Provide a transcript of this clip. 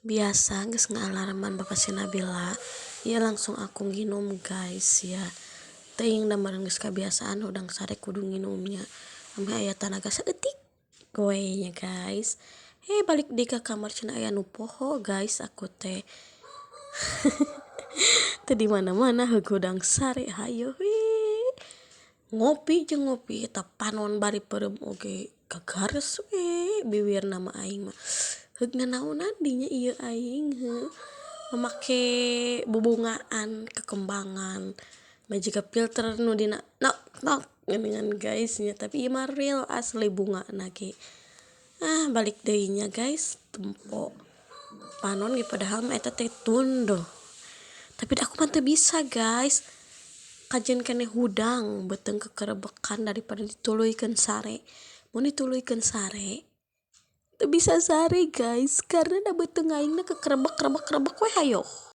Biasa geus ngaalarman Bapak si Nabila ya, langsung aku nginum, guys, ya. Teuing da meureun geus kabiasaan, hudang sare kudu nginumnya ameh aya tanaga saeutik we nya, guys. Eh, balik deui ka kamar, cenah aya nu poho, guys. Aku teh teu di mana-mana, heug hudang sare hayoh we ngopi jeung ngopi eta panon bari peureum oge gagares we biwirna mah. Aing mah heug nanaonan dinya ieu, aing heuh make bubungaan kekembangan mah jiga filter nu dina nok nok geuningan, guys, nya, tapi ieu mah real asli bungana ge. Ah, balik deui nya, guys, tempo panon ge, padahal mah eta teh tunduh, tapi aku mah teu bisa, guys. Kajeun keneh hudang beuteung kekerebekan daripada dituluykeun sare. Mun dituluykeun sare teu bisa sare, guys, karena da beuteung aing na kekerebek krebek krebek we hayoh.